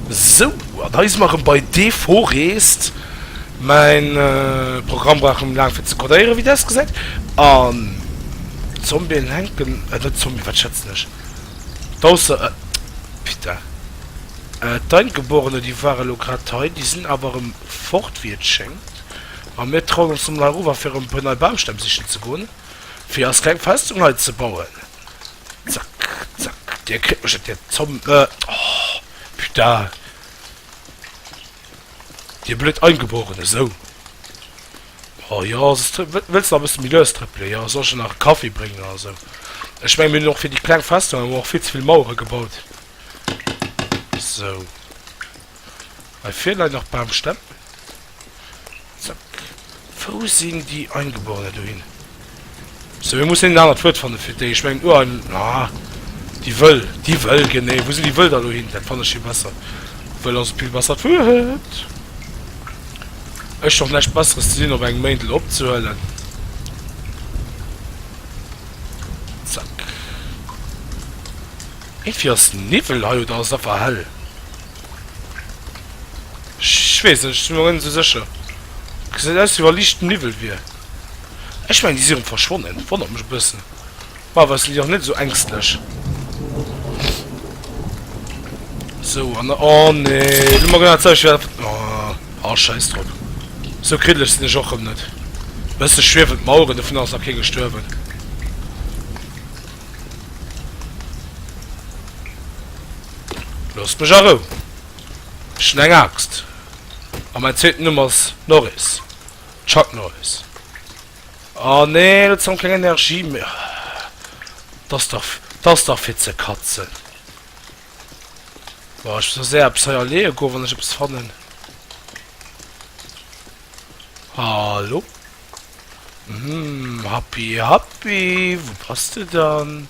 Sou, an hei si mer erëm bei Deforest. Mäin Programm brauch erëm laang fir ze codéieren, wéi dat ausgesäit. An d'Zombien hänken, äh net Zombien, wat schwätzen ech? D'Ausser, putain, d'Eingeborene, déi ware lo grad hei, déi sinn awer erëm fort, wéi et schéngt. A mir trauen ons emol hei erower, fir erëm e puer nei Baumstämm sichen ze goen, fir eis kleng Festung hei ze bauen. Zack, zack, dir kritt mech net, dir Zom-, oh, putain, dir blöd Eingeborene, sou. Oh jo, soss wëlls de nach e bësse méi lues trëppelen? Jo, soll ech der nach e Kaffi bréngen oder sou? Ech mengen, mir hunn och fir déi kleng Festung hu mer och vill ze vill Mauere gebaut. Sou. Hei vir leien nach Bamstämm. Zack. Wou sinn déi Eingeborene dohin? Sou, mir mussen een anert Wuert fanne fir déi. Ech mengen Urein, ah, déi Wëll, déi Wëll, genee. Wou sinn déi Wëll da lo hin? Dat fannen ech vill besser. Wëll ass e vill bessert Wuert. Ech och näischt Besseres ze dinn op engem Méindel opzehuelen. Zack. Iergendwéi ass Niwwel hei oder ass et einfach hell? Ech weess net, ech sinn mer net esou sécher. Gesäit aus wéi wa liicht Niwwel wier. Ech mengen déi si rem verschwonnen, wonnert mech e bëssen. Ma awer sinn déi och net esou ängstlech. Sou an oh nee, lo mer genau dat selwecht wéi dat oh, oh scheiss drop. Sou kriddeleg sinn ech och rem net. Bësse schwiewen d'Maueren, dovun ass nach kee gestuerwen. Loosst mech a Rou. Ech hunn eng Aaxt. A mäin zweeten Numm ass Norris. Chuck Norris. Oh nee, elo zong keng Energie méi. Dat ass dach, dat ass dach fir ze katzen. Boah, ech muss och séier eppes hei erleeë goen, wann ech eppes fannen. Hallo? Hm, happy, happy, wou bass de dann?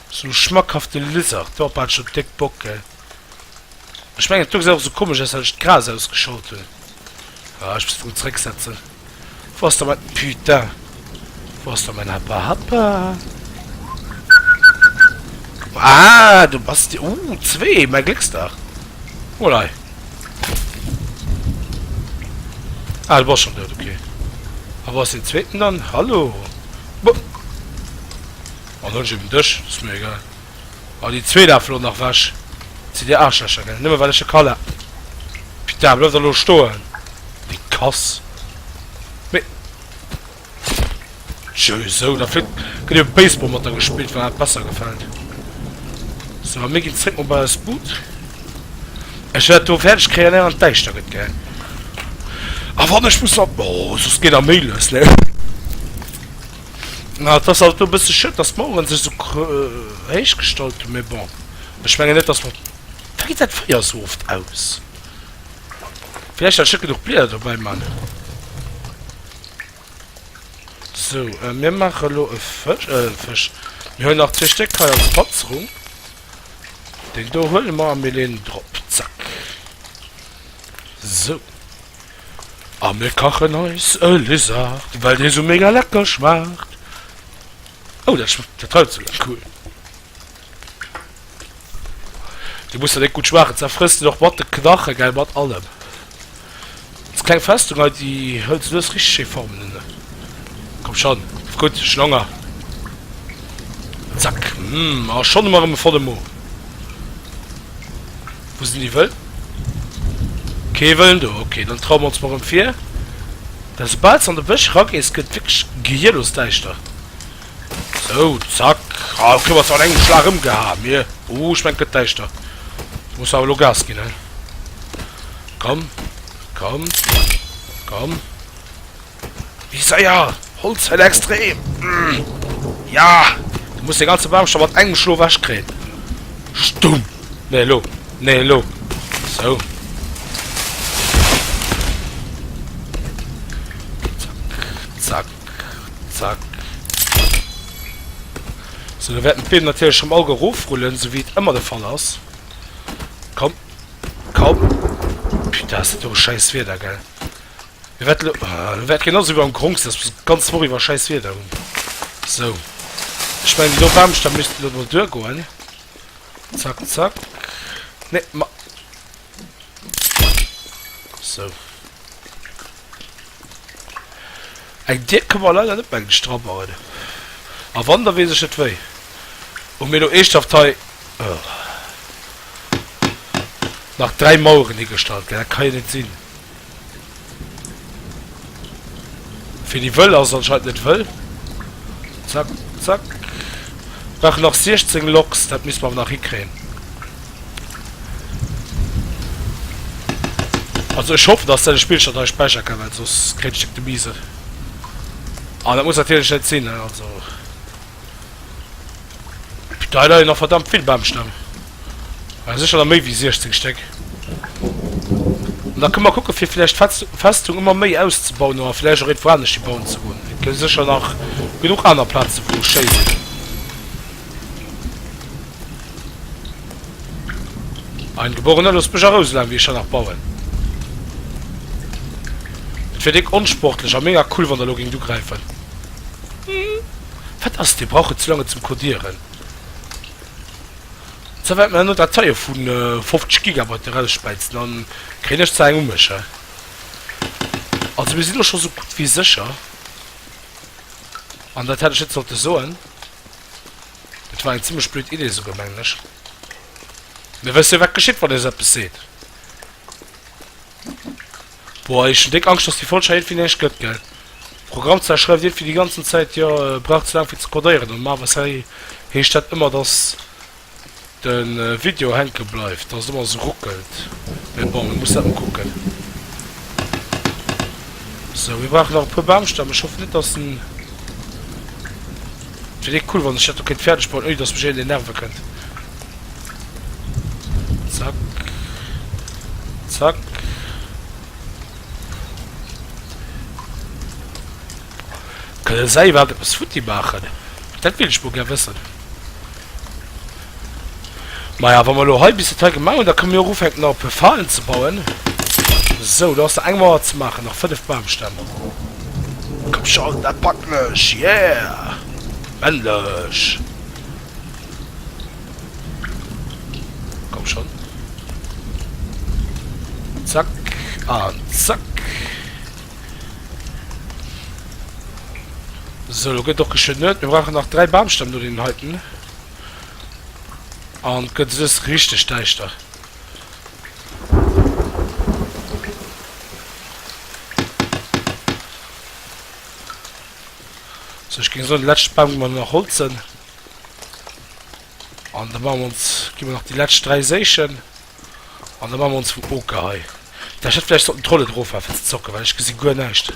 Sou schmackhafte Lizard, do hat schon déck Bock gell. Ech mengen do gesäit och sou komesch aus well ech d'Gras ausgeschalt hun. Ah ech muss erëm zréck setzen. Wou ass da mein putain wou ass da mein Happa Happa? Ah du bass de uh zwee mäi Glécksdag. Mol hei. Ah du bass schon dout ok. A wou ass deen zweeten dann? Hallo? An hunn ech eben dech, ass mir egal. Oh déi zweet awer lo nach wech. Sidd dir Aarschlächer gell, nëmme well ech e Kala. Putain, bleif der lo stoen, déi Kass. Mee. Tjö, sou, da flitt, gëtt jo Baseball mat der gespillt, wann dat besser gefält. Sou, a mir ginn zréck mol bei eis Boot. Ech wäert do fäerdeg kréien, éier et däischter gëtt, gell. A wann ech muss nach, oh, soss geet der méi lues, ne. Na, et ass alt do e bësse schued, dass d'Maueren sech esou héich gestallt hunn, mee bon, ech mengen net, dass mer. Wéi geet dat Feier esou oft aus? Villäicht hat ech net genuch Blieder dobäi, Mann. Sou, mir maache elo e Fësch, e Fësch. Mir huelen nach zwee Stéck hei als Panzerung. Deen do huele mer a mir leeën en drop. Zack. Sou. A mir kachen eis e Lizard, well dee sou mega lecker schmaacht. Oh, dat schmaacht, dat hei ass cool. Du muss der déck gutt schmaachen, zerfrëss den och mat de Knache, gell, mat allem. Des kleng Festung hei, déi hëlt sou lues richteg schéi Formen un. Komm schon, gutt, ech hunn Honger. Zack, mm, a schonn hu mer erëm e volle Mo. Wou sinn déi Wëll? Kee Wëllen do. Ok, dann traue mer ons mol erëm vir. Da soubal s de an de Bësch eragees, gëtt et wierklech gehierlos däischter. Sou, zack. Ah, ok, mer zwar an engem Schlag ëmgehaen, mir. Uh, ech mengen, et gëtt däischter. Do muss mer awer elo Gas ginn, he. Komm, komm, komm. Méi séier! Holz hält extrem! Ja! Du muss de ganze Bam scho mat engem Schlo wech kréien. Stumm! Nee, elo! Nee, elo! Sou. Zack, zack, zack. Sou, da wäerten d'Beem natierlech rëm all erofrullen, sou wéi et ëmmer de Fall ass. Komm, komm! Putain, ass dat do e schäiss Wieder, gell? Mir wäerten elo, ah, wäert genau sou wéi beim Gronk sinn, dass mer d'ganz Woch iwwer schäiss Wieder hunn. Sou. Ech mengen, déi do Bamstämm missten elo mol duergoen. Zack, zack. Nee, ma. Sou. Eng Dier kënne mer leider net mengen ech drabauen. A wann, da weess ech net wéi. Hu mir elo eeschthaft hei nach 3 Maueren higestallt, gell? Dat ka jo net sinn. Fir déi wëll ass anscheinend net wëll. Zack, zack. Brauchen nach 16 Loks, dat misste mer awer nach hikréien. Also ech hoffen, dass de Spillstand hei späichern kann, well soss kréien ech déck de Miesel. An dat muss natierlech net sinn, ne? Also. Da leien nach verdammt vill Bamstämm. Also sicher nach méi wéi 16 Stéck. An da kënne mer kucke fir vläicht d'Festung ëmmer méi auszebauen oder vläicht och iergendwou anescht hi bauen ze goen. Et gëtt sécher nach genuch aner Plaze wou schéi sinn. Eingeborene, looss mech a Rou soulaang wéi ech hei nach bauen. Et wier déck onsportlech a mega cool wann der elo géingt ugräifen. Wat ass dee brauch et ze lange zum Codieren. Zwar wäert mer herno Dateie vu 50 Gigabyte erausspäizen, dann kréien ech zwar eng u mech, he. Also mir sinn elo scho sou gutt wéi sécher. An dat hätt ech net sollte soen. Dat war eng zimmlech blöd Idee souguer, mengen ech. Mir wësse jo wat geschitt wann ee sou eppes seet. Boah, ech hun déck Angscht dass déi Folg hei iergendwéi näischt gëtt, gell. Programm zwar schreift iergendwéi déi ganzen Zäit jo brauch ze laang fir ze codéieren, normalerweis hei heescht dat ëmmer dass de Video hänke bleift, dass et ëmmer esou ruckelt, mee bon mir mussen dat mol kucken. Sou, mir brauchen nach e puer Bamstämm, ech hoffen net dass en, et wier déck cool wann ech dat do kéint fäerdeg bauen ouni dass mech een un den Nerve kënnt. Zack. Zack. Kënne se iwwerhaapt eppes futti maachen? Dat wéilt ech mol gär wëssen. Maja, wa mer elo hei bis dat hei gemaach hunn, da kënne mir och ufänken nach e puer Falen ze bauen. Sou, do ass nach eng Mauer ze maachen, nach 5 Bamstämm. Komm schon, dat packen ech! Yeah! Männlech! Komm schon. Zack an zack. So, lo gëtt och geschwënn Nuet. Mir brauchen nach 3 Bamstämm no deenen heiten. An et gëtt soss richteg däischter. So, ech géing soen, de leschte Bam gi mer nach holzen. An da maache mer ons, gi mer nach déi lescht 3 séichen. An da maache mer ons vum Oker hei. Ech hätt vläicht sollten d'Rolle drof maachen fir ze zocken, well ech gesi guer näischt.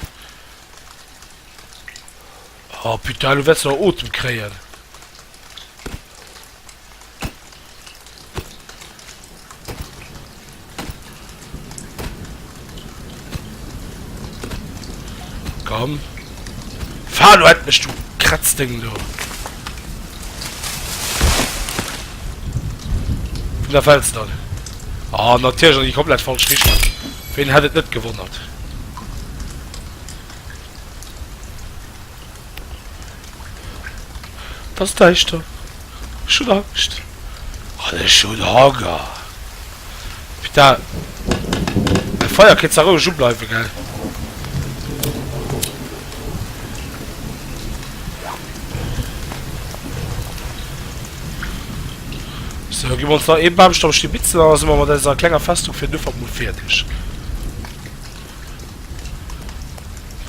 Oh putain, elo wäerts de nach Otem kréien. Komm. Fahr lo endlech, du Kratzding, du. Vun der Fels dann. Ah, natierlech an déi komplett falsch Richtung. Ween hätt et net gewonnert? Et ass däischter. Ech hunn Angscht. An ech hunn Honger. Putain. Mäi Feier kéint zwar roueg ubleiwen, gell? Sou, gi mer ons nach ee Bamstamm stibitzen an da si mer mat eiser klenger Festung fir den Ufank mol fäerdeg.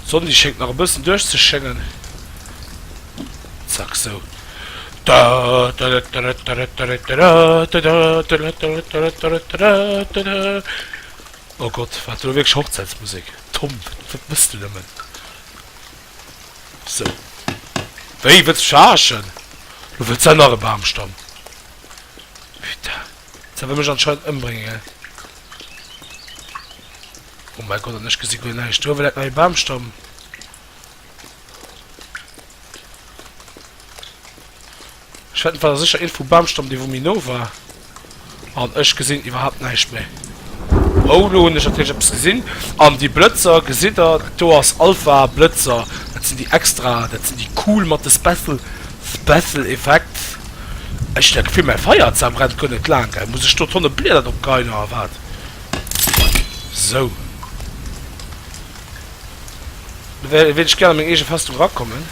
D'Sonn déi schéngt nach e bëssen duerchzeschéngen. Zack, sou. Oh Gott, war dat elo wierklech Hochzäitsmusek? Tom, wat mëss du nëmmen? Sou. Wéi, wëlls du mech verarschen? Lo wëlls de nach e Bamstamm. Putain, se wëll mech anscheinend ëmbréngen, gell? Oh mein Gott, an ech gesi guer näischt. Do uewe läit nach ee Bamstamm. Ech wetten, et war da sécher een vum Bamstamm, dee wou méi no war. An ech gesinn iwwerhaapt näischt méi. Oh, lo hunn ech natierlech eppes gesinn. An déi Blëtzer, gesitt der, dat do ass Alpha Blëtzer. Dat sinn déi extra, dat sinn déi cool mat de Special, Special Effects. Ech hunn dat Gefill, mäi Feierzahn brennt guer net laang, gell? Muss ech do Tonne Blieder drop geheien oder wat? Sou. Do wéilt ech gär an meng eege Festung erakommen.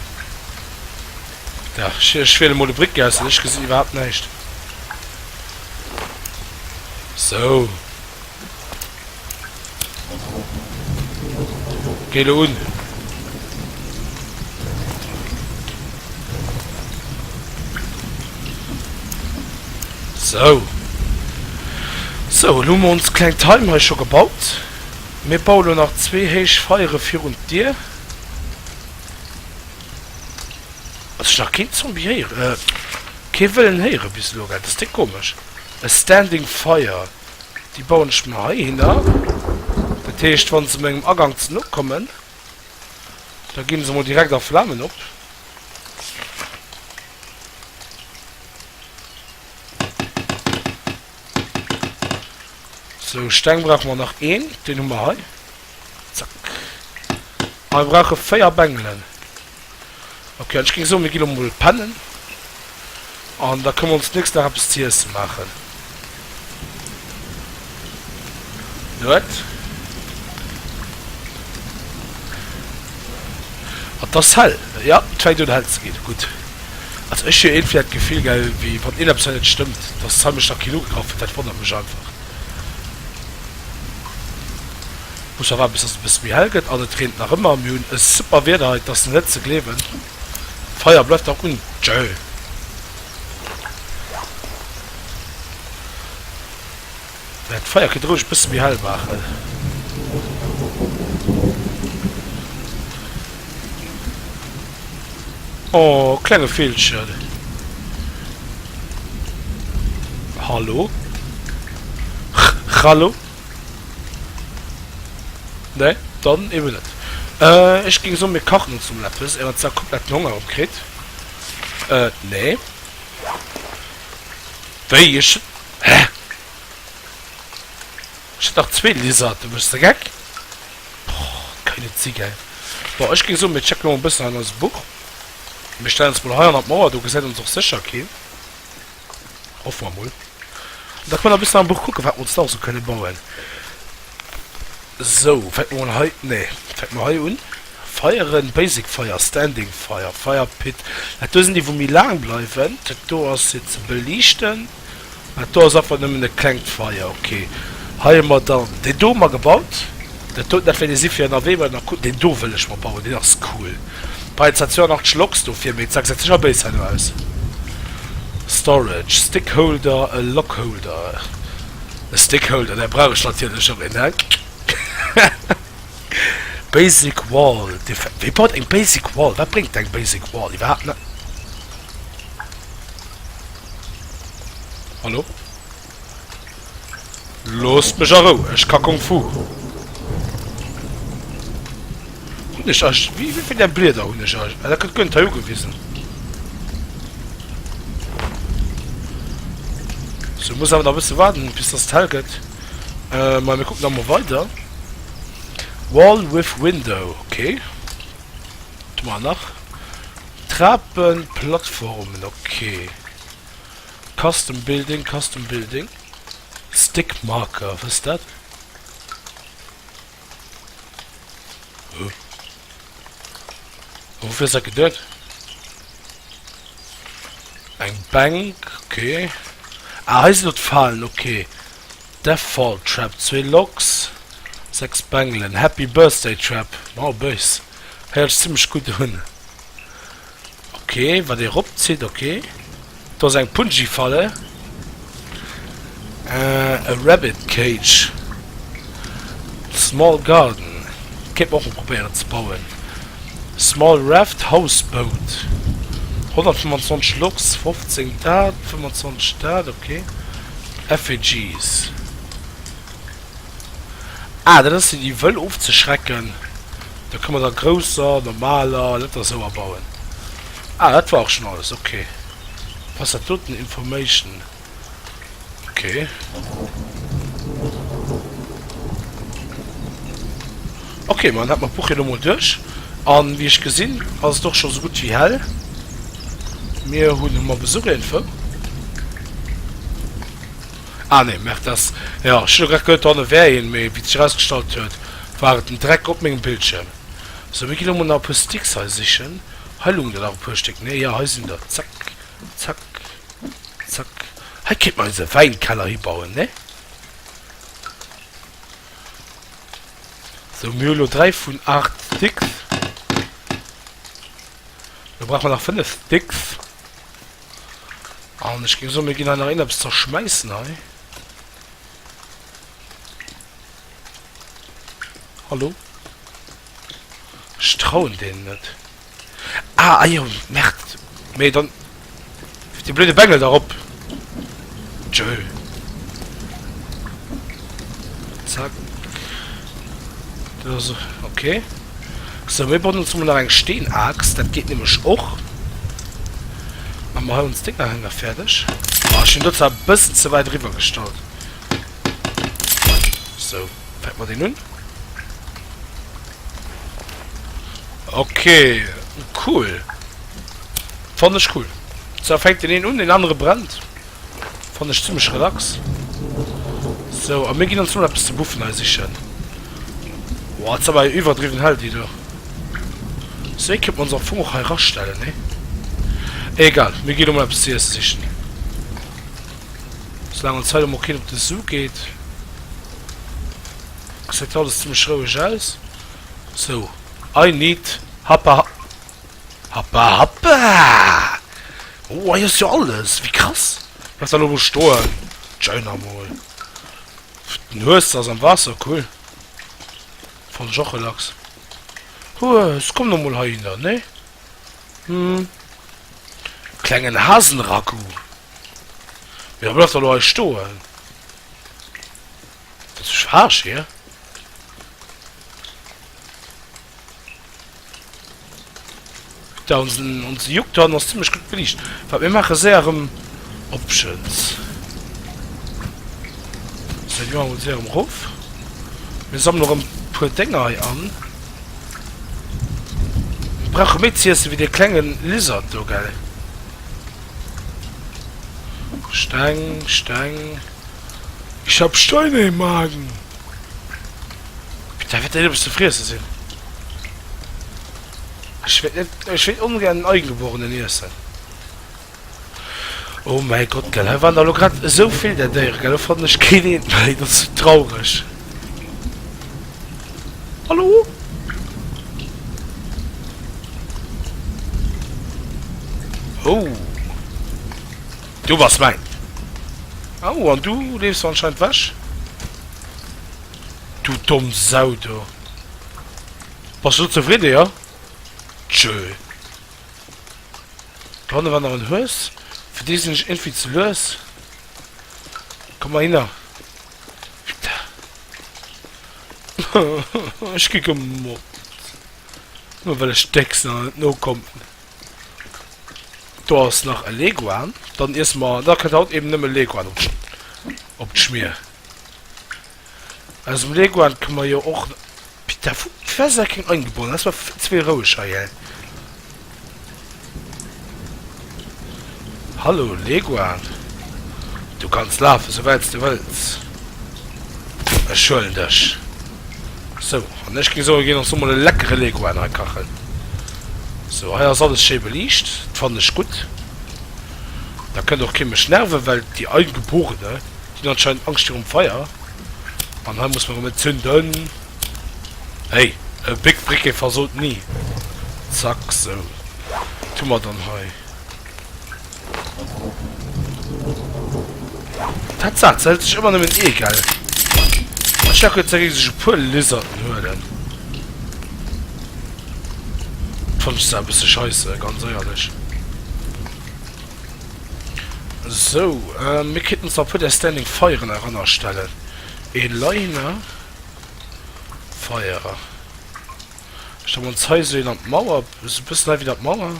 Ja, ech, ech wiele mol de Briquet aus, well ech gesinn iwwerhaapt näischt. Sou. Géi lo un. Sou. Sou, elo hu mer ons klengt Heim hei scho gebaut. Mir baue lo nach zwee héich Feiere virun d'Dier. Also ech nach keen Zombie héieren, kee wëllen héiere bis elo, gell? Dat ass déck komesch. A standing fire. Déi bauen ech mer heihinner. Dat heescht, wa se mengem Agang ze no kommen, da ginn se mol direkt a Flamen op. Sou, Steng brauche mer nach een. Deen hu mer hei. Zack. A mir brauche 4 Bengelen. Ok, an ech géing soen, mir gi lo mol pennen. An da kënne mer ons d'nächst Dag eppes ze iessen maachen. Nuet. Ah, 't ass hell. Ja, et fänkt un hell ze ginn. Gutt. Also ech hu iergendwéi dat Gefill, gell, wéi wann iergendeppes hei net stëmmt, dass hei mech nach keen ugegraff huet. Dat wonnert mech einfach. Muss nach waarden bis dass et e bësse méi hell gëtt an et reent nach ëmmer. Mir hunn e super Wieder hei, et ass net ze gleewen. D'Feier bleift nach un. Tjö. Mä d'Feier kéint roueg e bësse méi hell maachen. Oh, klenge Villchen. Hallo? Hallo? Nee, dann eben net. Äh, ech géing soen, mir kachen ons emol eppes, éier d'Sau komplett den Honger erëm kritt. Äh, nee. Wéi? Ech. Hä? Ech hat nach zwee Lizarden, du méchs de Geck? Boah, dat kann jo net si, gell? Bon, ech géing soen, mir checken emol e bëssen an eisem Buch. Mir stellen ons mol hei an d'Mauer, do gesäit ons och sécher keen. Hoffe mer mol. An da kënne mer e bëssen am Buch kucken, wat mer ons nach esou kënne bauen. Sou, fänke mer mol hei, nee, fänke mer hei un. Feieren, Basic Fire, Standing Fire, Fire Pit. Dat do sinn déi, wou méi laang bleiwen. Dat do ass fir ze beliichten. Dat do ass einfach nëmmen e klengt Feier, ok. Hei hu mer dann deen do hu mer gebaut. Dat doten, dat wäert ee si fir ënnerwee bei den Akku. Deen do wëll ech mer bauen, deen ass cool. Brauch een zwar 82 Logs dofir, mee dat gesäit sécher béis herno aus. Storage, Stick Holder, e Log Holder. E Stick Holder, där brauch ech natierlech och een, ne? Basic Wall, Wee baut eng Basic Wall? Wat bréngt eng Basic Wall iwwerhaapt? Ne? Hallo? Loosst mech a Rou, ech ka Kung Fu. Hunn ech eigentlech, wéi wéi vill där Blieder hunn ech eigentlech? Ah, dat gëtt guer net hei ugewisen. Sou, muss awer nach e bësse waarden, bis dass et hell gëtt. Mä mir kucken da mol weider. Wall with window, okay. Wat hu mer nach? Trapen, Plattformen, ok. Custom Building, Custom Building. Stick Marker, wat ass dat? Huh? Woufir ass dat geduet? Eng Bänk, ok. Ah, hei sinn och d'Falen, ok. Deathfall Trap, zwee Logs, 6 Bengelen, Happy Birthday Trap, wow bëis, héiert sech zimlech gutt un. Ok, wat ee ropzitt, ok. Do ass eng Punji-Falle, e Rabbit Cage, Small Garden, kéint mer och mol probéieren ze bauen, Small Raft, Houseboat, 125 Logs, 15 dat, 25 dat, ok. Effigies. Ah, dat ass fir déi Wëll ofzeschrecken. Da kënne mer der grousser, normaler, dat der esou abauen. Ah, dat war och schon alles. Okay. Was dat doten? Information. Okay. Okay, ma dann hätte mer d'Buch jo elo mol duerch. An wéi ech gesinn, ass et och scho sou gutt wéi hell. Mir hunn, hu mer Besuch iergendwou? Ah nee, merkt das. Jo, ech hunn elo grad gehuet, dohanne wär een, mee wéi et sech erausgestallt huet, war et den Dreck op mengem Bildschierm. Sou, mir ginn elo mol nach e puer Sticks hei sichen. Hei lungen der nach e puer Stéck, nee? Jo, hei sinn der. Zack, zack, zack. Hei kéint mer eise Wäinkeller hibauen, nee? Sou, mir hu elo 3 vun 8 Sticks. Lo brauche mer nach 5 Sticks. An ech géing soen, mir ginn hei nach iergendeppes zerschmäissen hei. Hallo? Ech trauen deenen net. Ah, ah jo, Merde. Mee dann... Dee blöde Bengel da rop. Tschö. Zack. Dat ass... Okay. Sou, mir bauen ons mol nach eng Steenaxt. Dat geet nämlech och. Maache mer hei ons Déngerhänger fäerdeg. Ah, ech hunn do zwar e bëssen ze wäit eriwwer gestallt. Sou, fänke mer deen un. Ok, cool. Fannen ech cool. Zwar fänkt deen een un, deen anere brennt. Fannen ech zimmlech relax. Sou, a mir ginn ons mol eppes ze buffen hei sichen. Boah, dat ass awer iwwerdriwwen hell, déi do. Sou, kéint mer ons am Fong och hei rastellen, nee? Egal, mir ginn elo mol eppes ze iesse sichen. Soulaang ons hei elo mol keen op de Su geet. Gesäit jo alles zimmlech roueg aus. Sou, I need happa happa happa! Oh, hei ass jo alles! Wéi krass! Bleift da lo mol stoen. Tschö nach mol. Den Hues ass am Waasser, cool. Fann ech och relax. Hues, komm no mol heihinner, ne? Hm. Klengen Hasenragout. Mee da bleift da lo hei stoen. Willst du mich verarschen, ja? Da onsen, onse Jucktorn ass ziemlech gutt beliicht. Wat mir maache séier erëm Options. So, déi maache mer séier erëm erof. Mir sammelen erëm e puer Dénger hei an. Mir brauche méi z'iessen wéi dee klenge Lizard do, gell? Steng, Steng. Ich hab Steine im Magen. Da wird etwas zu fressen sinn. Ech wéilt net, ech wéilt ongern en Eingeborenen iessen. Oh mäi Gott, gell, hei waren der elo grad esou vill där Déiere, gell, elo fannen ech keen eent méi, dat ass sou traureg. Hallo? Oh. Du bass mäin. Oh, an du leefs anscheinend wech. Du domm Sau, du. Bass du zefridde, jo? Tschö. Do hanne war nach en Hues. Fir dee sinn ech iergendwéi ze lues. Komm mal hinner. Putain. Ech gi gemobbt. Nëmme well ech déck sinn an net nokommen. Do ass nach e Leguan. Dann iesse mer, da kënnt haut eben nëmme Leguan op op d'Schmier. Aus dem Leguan kënne mer jo och, Putain, wou wär se keng eingebunden? Dat ass mer vill ze vill roueg hei, hä? Hallo Leguan. Du kanns lafen, sou wäit s de wëlls. Ech huelen dech. Sou, an ech géing soen, mir ginn ons lo mol e leckere Leguan hei kachen. Sou, hei ass alles schéi beliicht, dat fannen ech gutt. Da kënnt och kee mech nerven, well déi Eingeborene, déi hunn anscheinend Angscht virum Feier. An hei muss mer erëm entzünden. Hey, e Big Briquet versot ni. Zack, sou. Wat hu mer dann hei? Tatsaach, se hëlt sech ëmmer nëmmen ee, gell? Ech dacht jetzt, se géing sech e puer Lizarden huelen. Fand ech zwar e bësse scheisse, ganz éierlech. Sou, mir kéinten ons nach e puer där Standing Firen erannerstellen. Ee Liner Fire. Stelle mer ons hei esou een an d'Mauer, esou e bëssen hei widder d'Mauer.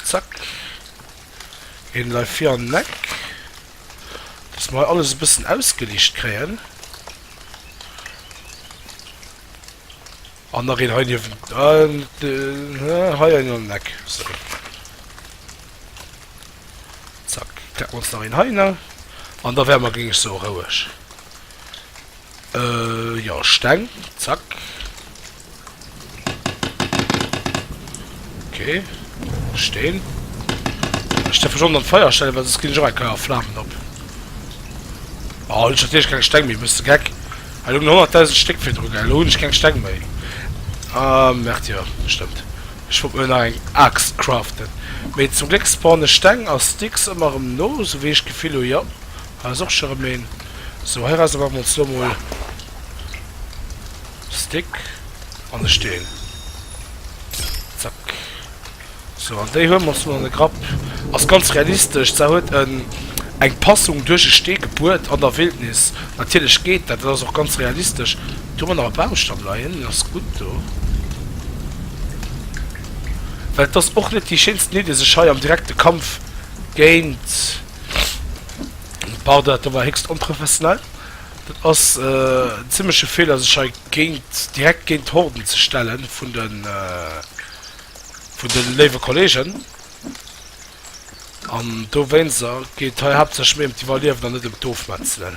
Zack. Een lei vir an den Eck. Dass mer hei alles e bëssen ausgeliicht kréien. An nach een hei niewent. Hei een an den Eck. Sou. Zack. Klappen ons nach een heihinner. An da wäre mer, géing ech soen, roueg. Jo, Steng, zack. Okay, Steen. Ech därf mech och net an d'Feier stellen, well soss ginn ech och eng Kéier a Flamen op. Oh, hunn ech natierlech keng Steng méi, bass de geck? Hei lungen 100.000 Stéck virdru, gell? Elo hunn ech keng Steng méi. Ah, merde, jo, stëmmt. Ech wollt mir nach eng Aaxt craften. Mee zum Gléck spawne Steng a Sticks ëmmer erëm no, sou wéi ech d'Gefill hu. Jo, hei ass och scho erëm een. Sou, heirauser maache mer ons lo mol Stick an e Steen. Zack. Sou, an déi huele mer ons lo an de Grapp. Ass ganz realistesch. Zwar huet en eng Passung duerch e Stee gebuert an der Wildnis. Natierlech geet dat, dat ass och ganz realistesch. Do hu mer nach e Baumstamm leien, deen ass gutt do. Well et ass och net déi schéinsten Idee sech hei am direkte Kampf géint, pardon, dat do war héchst onprofessionell, dat ass en zimmleche Feeler sech hei géint, direkt géint d'Horden ze stellen vun de, vun de léiwe Kollegen. An dowéinster geet hei haaptsächlech méi ëm d'Iwwerliewen an net ëm d'Ofmetzelen.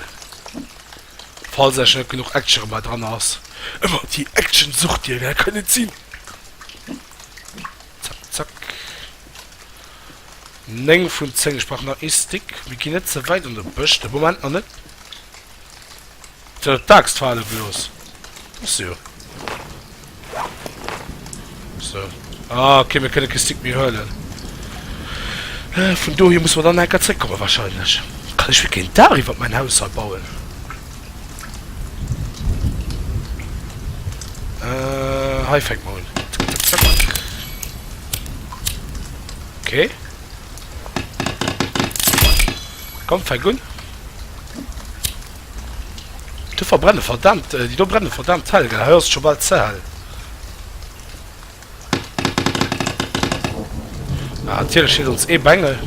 Falls äech net genuch Action erëm hei dran ass. Ëmmer déi Action-Sucht hier, dat kann net sinn! Zack, zack. 9 vun 10, ech brauch nach ee Stick. Mir ginn net ze wäit an de Bësch, de Moment nach net. Huet der d'Axt fale gelooss? Ass jo. So. Ah, okay, mir kënne kee Stick méi huelen. Vun dohier musse mer dann enker zréckkomme wahrscheinlech. Kann ech wierklech een Daach iwwert mäin Haus hei bauen? Äh, hei fänke mer un. Zack, zack, zack. Okay. Komm, fänk un. Do verbrenne verdammt, déi do brenne verdammt hell, gell? Hei ass et scho bal ze hell. Ah, natierlech feelt ons ee Bengel.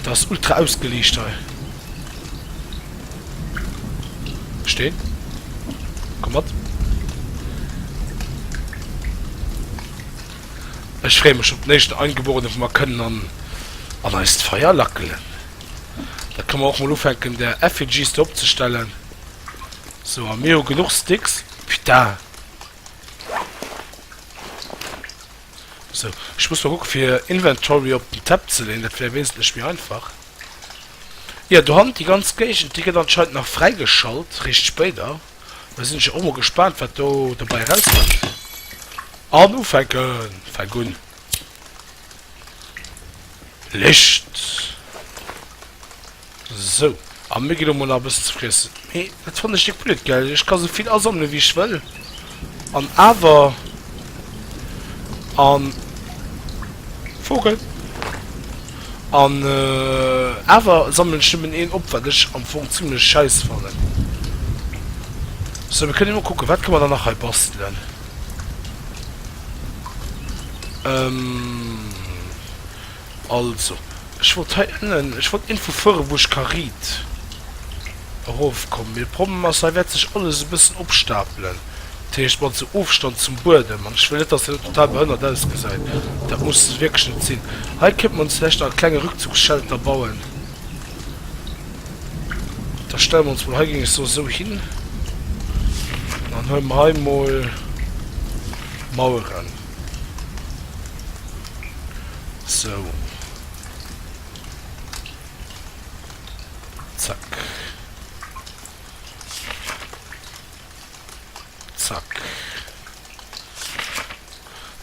Dat ass ultra ausgeliicht hei. Steen. Komm mat. Ech freeë mech op den éischten Eingeborenen, wou mer kënnen an, an eist Feier lackelen. Da kënne mer och mol ufänken, där Effigies do opzestellen. Sou, a mir hu genuch Sticks. Putain! Sou, ech muss mol kucke fir Inventory op den Tab ze leeën, dat wär wesentlech méi einfach. Jo, do hannen déi ganz Géigend, déi gëtt anscheinend nach fräigeschalt, réischt spéider. Da sinn ech jo och mol gespaant, wat do dobäi erauskënnt. An ufänken! Fänk un! Licht! Sou, a mir ginn elo mol nach e bëssen ze friessen. Mee dat fannen ech déck blöd, gell? Ech ka sou vill asammelen, wéi ech wëll, an awer an Vogel an awer sammelen ech nëmmen een op, wat ech am Fong zimlech scheiss fannen. Sou, mir kënnen emol kucken, wat kënne mer dann nach hei bastelen? Also, ech wollt hei ënnen, ech wollt iergendwou fueren, wou ech ka riit erofkommen. Mee de Problem ass, hei wäert sech alles e bëssen opstapelen. Dat heescht, mat esou Ofstand zum Buedem. An ech wëll net, dass dat total behënnert ausgesäit. Dat muss wierklech net sinn. Hei kéinte mer ons vläicht nach e klenge Rückzugsshelter bauen. Da stelle mer ons mol hei, géing ech soen, esou hin. An dann huele mer hei mol Maueren. Sou. Zack. Zack.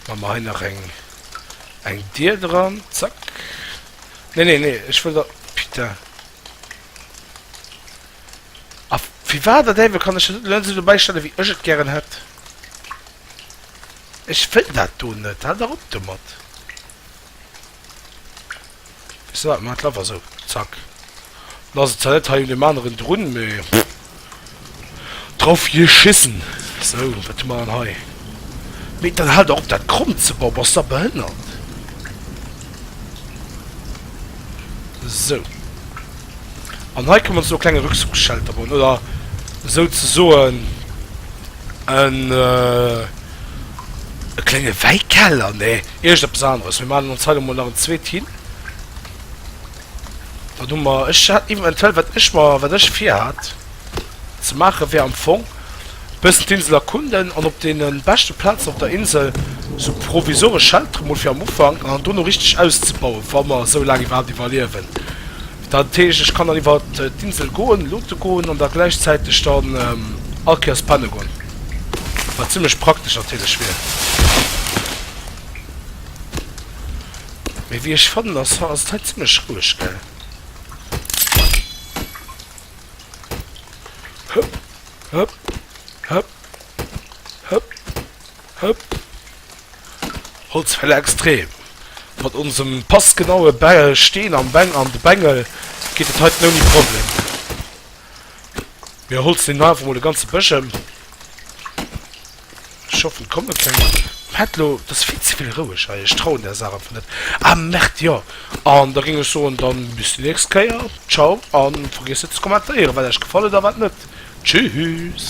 Machen wir hei nach eng, eng Dier dran. Zack. Nee, nee, nee. Ech wëll da... Putain. A firwat der Däiwel kann ech dat net esou dobäi stellen, wéi ech et gären hätt? Ech wëll dat do net. Hal dach op domat. Weess de wat, mir maachen et einfach esou. Zack. Dann ass et zwar net hei un deem aneren drun, mee drauf geschissen. Sou, wat hu mer dann hei? Mee dann hal dach op dat kromm ze bauen, bass da behënnert? Sou. An hei kënne mer ons elo e klenge Rückzugsschelter bauen, oder souzesoen en e klenge Wäikeller, nee, iergendeppes aneres. Mir maachen ons hei elo mol nach en zweet hin. Dann hu mer, ech hat eventuell, wat ech mer, wat ech virhat ze maachen, wär am Fong e bëssen d'Insel erkunden an op deene beschte Plazen op der Insel sou provisoresch Sheltere mol fir am Ufank an dann dono richteg auszebauen, wa mer esou laang iwwerhaapt iwwerliewen. Dat heescht, ech kann dann iwwer d'Insel goen, loote goen an da gläichzäiteg dann all Kéiers penne goen, wat zimmlech praktesch natierlech wier. Mee wéi ech fannen ass ass et hei zimmlech roueg, gell? Hëpp, hëpp, hëpp, hëpp, hëpp. Holzfäller extrem. Mat onsem passgenaue Steen am Beng an de Bengel geet et heiten ouni Problem. Mir holzen den einfach mol de ganze Bësch em. Ech hoffen et komme keng. Hätt lo, et ass vill ze vill roueg hei, ech trauen der Saach einfach net. Ah Merde, jo. An da géing ech soen, dann bis déi nächst Kéier. Ciao an vergiesst net ze kommentéieren wat iech gefall huet a wat net. Tschüss.